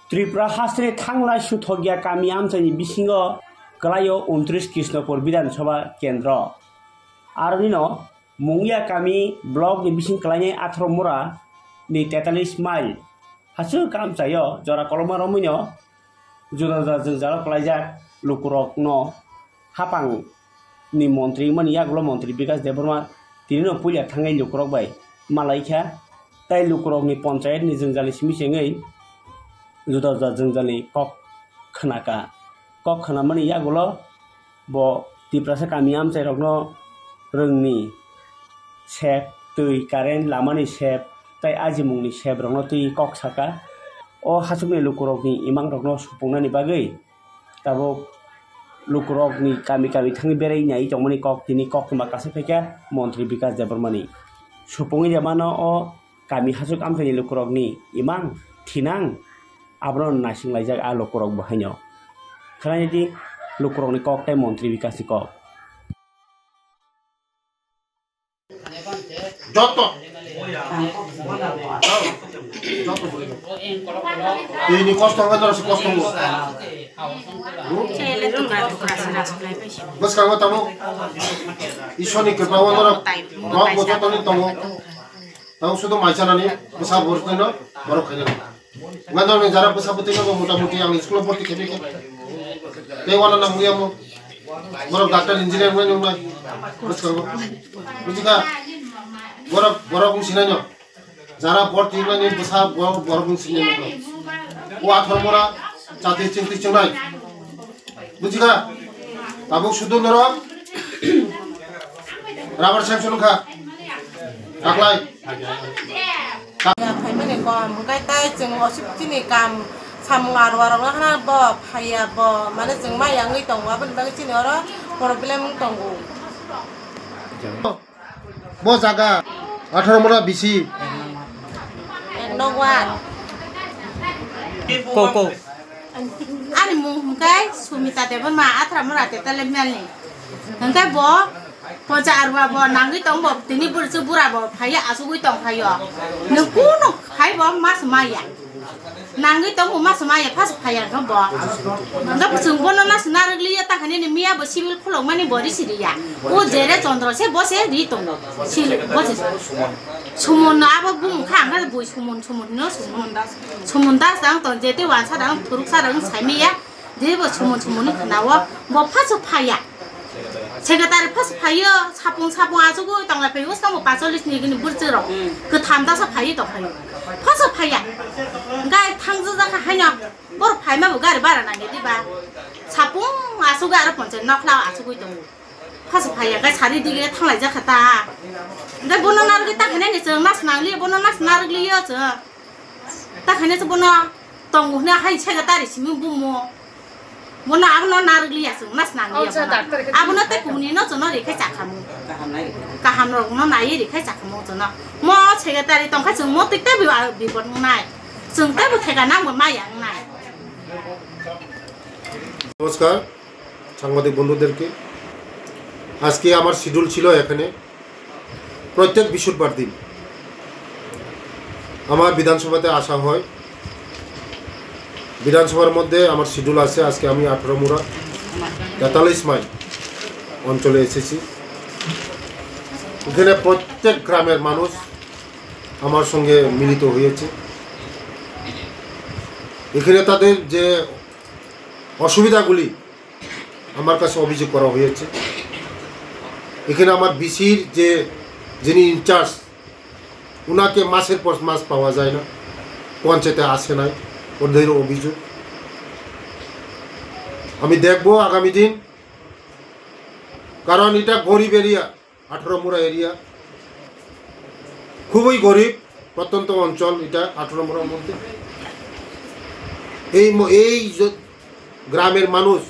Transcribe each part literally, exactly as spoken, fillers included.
Tripura hasteni thanglai suthokya kami amchaini bisingo kwlaio untris Krishnapur Bidhan Sabha Kendro. Aroni no Mungya kami block ni bising kwlainai atharo mura ni tetalis mile hachwk amchaio jora koloma romwino juda juda jwngjalo kwlaijak lukurokno hapang ni montri wngmani yagulo montri Bikas Debbarma tinino puila thangwi lukurok bai malaikha, tei lukurokni ponchayat ni jwngjalni simi chengwi juda juda jwngjalni kok khnaka. Kok khnamani yagulo bo Tiprasa kami amchairokno rwngni sep, twi, current, lamani sep tei ajimungni sep rokno twi kok saka. O hachukni lukurokni imangrokno supungnani bagwi tabuk lukurokni kami kami thangwi berai nai tongmani kok tini koktwma kaisa phaikha montri Bikas Debbarmani. Supungwi de mano o kami hachuk amchaini lukurokni imang thinang abono naisinglaijak a lukurok bo haino. Khwlainai di lukurokni kok tei montri Bikasni kok. Joto. Joto. Ini kosto kan terus kosto. Bwskango tamo Ishwarni kwpao norok rok bo jotoni tongo. Tamo sudo maichanani bwsa borokno borok khainani. Wngkha norokni jara bwsa bwtwi no bo mota moti ang school o bhorti khaimai khe. Tei uanana wngya mo. Borok doctor engineer wngnai nuknai. Bwskango. Bujikha? Borok, borok wng sinai no. Jara bhorti wngnani bwsa bo-, borok wng sinai no. O athor mora chati chingti chengnai. Bujikha? Tabuk sudu norok rubber sanction wngkha. Taklai. Ya, phaimani kom, hwnkhe tei chwng osuk chini kam samung aro aro wngkha bo phaiya bo, mane chwng maya wngwi tongo, aboni bagwi chini oro problem wng tongo. Bo jaga atharo mora bisi. Ek nokbar. Ko, ko. Ani mung hwnkhe Sumita Debbarma, Athramura Tetale Melni. Hwnkhe bo poja arwa bo nangwi tong bo, tini bwrwswk bura bo phaiya asugwi tong phaio. Nwng kunu khai bo mas maya. Nangwi tong bo mas maya, phas phaiya khe bo. Hwnkhe chwng bono nas narwk liya, ta khaini ni miya bo civil khulokmani bo risi riya. O jere Chandra se bo se ri tongo. Sil-, bo se Sumun no abo bumung kha, ang khe bui Sumun, Sumun hino Sumun. Sumun das dang tong, jete wansa dang, thuruk sa dang, saimiya. Jebo Sumun, Sumun ni khna o, bo phaso phaiya. Secretary phaso phaiyo, sapung, sapung asugwi tong lai phaio, uskango pacholis ni gini burchi rok. Kwtham dasa phaiyo tong phaio. Phaso phaiya. Gai thangja jakha haino, borok phaima bo gari bara nangya diba. Sapung asugwi aro ponchai nokla asugwi tongo. Phaso phaiya, gai sari dige thanglai jakha ta. Gai bono narwgwi ta khainani chwng nas nangliya, bono nas narwgliya chwng. Ta khaina se bono tongo hwnwi hai secretary simi bumo. Bono abono narwk liya chwng, nas nang liya bono. Abono tei kubuni no chwngno rikhai chakhamu. Kaham rokno naiwi rikhai chakhamu chwngno. Mo secretary tongkha chwng mo twi tei bi-, bipot wngnai. Chwng tei bo theka nang bo maya wngnai. নমস্কার সাংবাদিক বন্ধুদেরকে। আজকে আমার শিডিউল ছিল এখানে প্রত্যেক বৃহস্পতিবার দিন আমার বিধানসভাতে আসা হয়। বিধানসভার মধ্যে আমার শিডিউল আছে, আজকে আমি আঠারো মুড়া তেতাল্লিশ মাইল অঞ্চলে এসেছি। এখানে প্রত্যেক গ্রামের মানুষ আমার সঙ্গে মিলিত হয়েছে। এখানে তাদের যে অসুবিধাগুলি আমার কাছে অভিযোগ করা হয়েছে। এখানে আমার বিসির যে, যিনি ইনচার্জ, ওনাকে মাসের পর মাস পাওয়া যায় না, পঞ্চায়েতে আসে নাই, ওদের অভিযোগ। আমি দেখব আগামী দিন, কারণ এটা গরিব এরিয়া, আঠারো মুড়া এরিয়া, খুবই গরিব, প্রত্যন্ত অঞ্চল এটা আঠারো মুড়ার মধ্যে। এই ম-, এই য-, গ্রামের মানুষ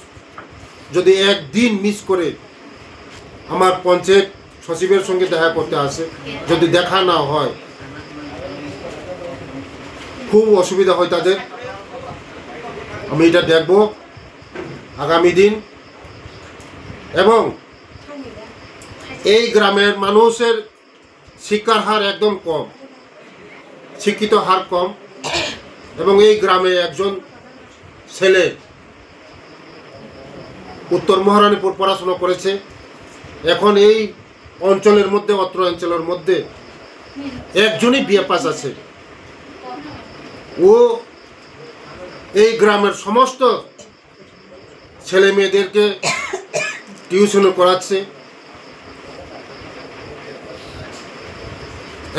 যদি একদিন মিস করে আমার পঞ্চায়েত সচিবের সঙ্গে দেখা করতে আসে, যদি দেখা না হয়, খুব অসুবিধা হয় তাদের। আমি এটা দেখব আগামী দিন। এবং এই গ্রামের মানুষের শিক্ষার হার একদম কম, শিক্ষিত হার কম। এবং এই গ্রামে একজন ছেলে উত্তর মহারানীপুর পড়াশোনা করেছে। এখন এই অঞ্চলের মধ্যে, অত্র অঞ্চলের মধ্যে একজনই বিএ পাস আছে। ও এই গ্রামের সমস্ত ছেলে মেয়েদেরকে টিউশনও করাচ্ছে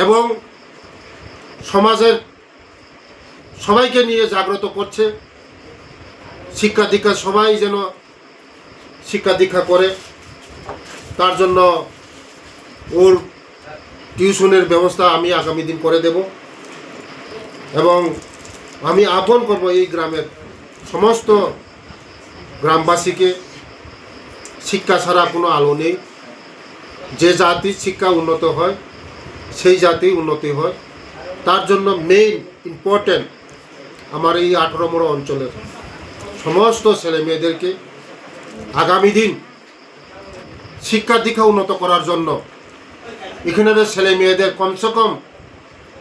এবং সমাজের সবাইকে নিয়ে জাগ্রত করছে। শিক্ষা দীক্ষা, সবাই যেন শিক্ষা দীক্ষা করে, তার জন্য ওর টিউশনের ব্যবস্থা আমি আগামী দিন করে দেব। এবং আমি আহ্বান করব এই গ্রামের সমস্ত গ্রামবাসীকে, শিক্ষা ছাড়া কোনো আলো নেই। যে জাতির শিক্ষা উন্নত হয়, সেই জাতি উন্নতি হয়। তার জন্য মেইন ইম্পর্টেন্ট আমার এই আঠারো মোড়া অঞ্চলের সমস্ত ছেলে মেয়েদেরকে আগামী দিন শিক্ষা দীক্ষা উন্নত করার জন্য এখানের ছেলে মেয়েদের কমসে কম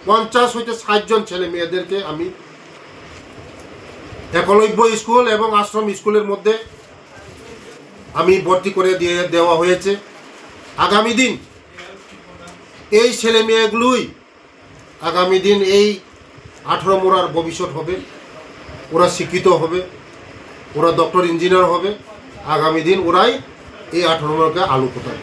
পঞ্চাশ হইতে ষাট জন ছেলে মেয়েদেরকে আমি একলব্য স্কুল এবং আশ্রম স্কুলের মধ্যে আমি ভর্তি করে দিয়ে দেওয়া হয়েছে। আগামী দিন এই ছেলে মেয়েগুলোই আগামী দিন এই আঠারো মোড়ার ভবিষ্যৎ হবে। ওরা শিক্ষিত হবে, ওরা ডক্টর ইঞ্জিনিয়ার হবে। আগামী দিন ওরাই এই আঠারো মোড়াকে আলো ফোটাবে।